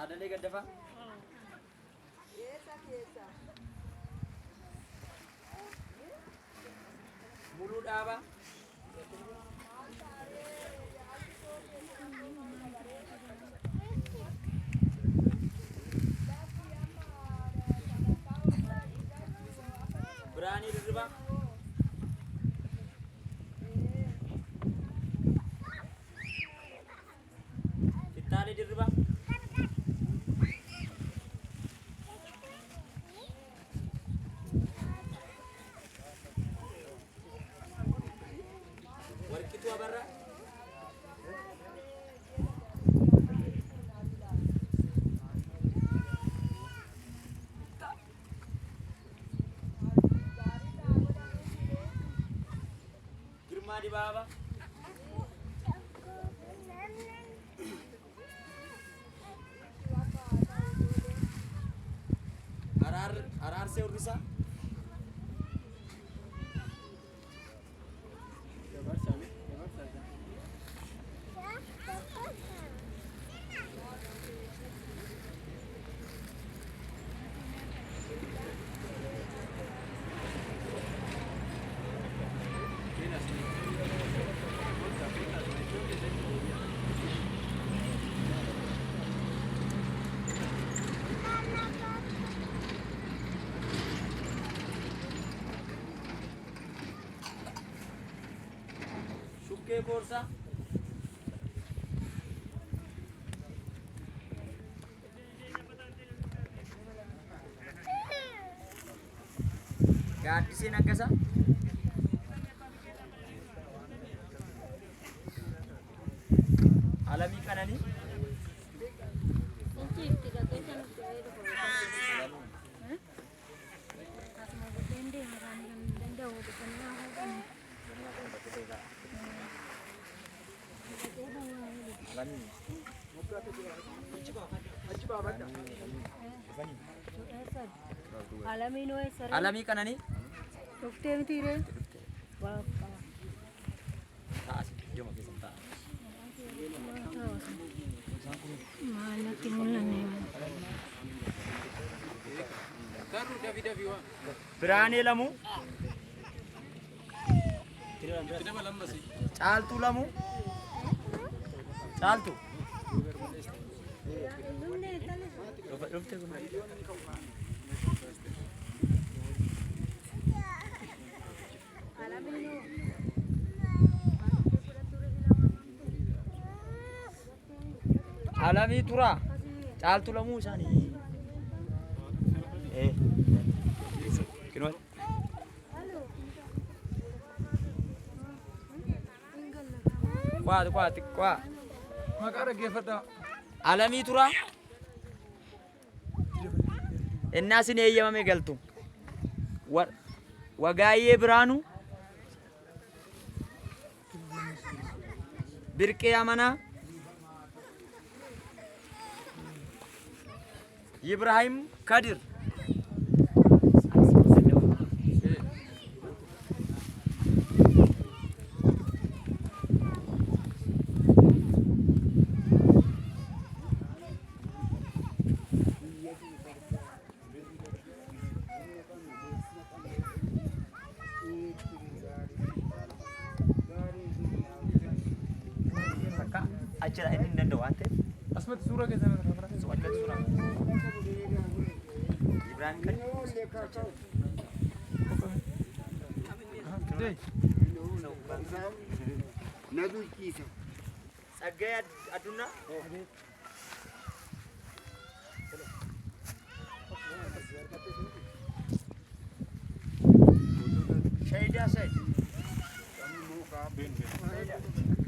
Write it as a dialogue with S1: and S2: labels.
S1: Taaddalee Gaddafaa. Muluu Dhaabaa. Biraanii Dirribaa. Fittaalee Dirribaa. Warqituu Abarraa. Girmaa Dibaabaa. Araarsee Hurrisaa. Shukkee Koorsaa. Gaaddisee Naggasaa. Alamii Qananii.
S2: Alamiin eessa?
S1: Alamii Qananii.
S2: Dhuftee miti ree? Waaqa.
S1: Ta'a asitti iddoo keessa ta'a.
S2: Maal natti mul'anne?
S1: Biraanee Lamuu. Caaltuu Lamuu. Caaltuu. Dhufte kun. Alamii Turaa. Caaltuu Lamuu isaanii. Eh. Kinoo. Kwaa kwaa xiqqaa.
S3: Maqaa dhaggeeffadhaa.
S1: Alamii Turaa. Innaa sin eeyyamame galtu. Wagaayyee Biraanuu. Birqee Amanaa. Ibrahim Kadir. Takka achirraa inni hin danda'u waan ta'eef.
S3: Asumatti suuraa keessan irraa
S1: Achirratti suuraa. Ibrahim Kadir. Tsaggaayee Addunyaa. Shahidaa Said. Shahidaa.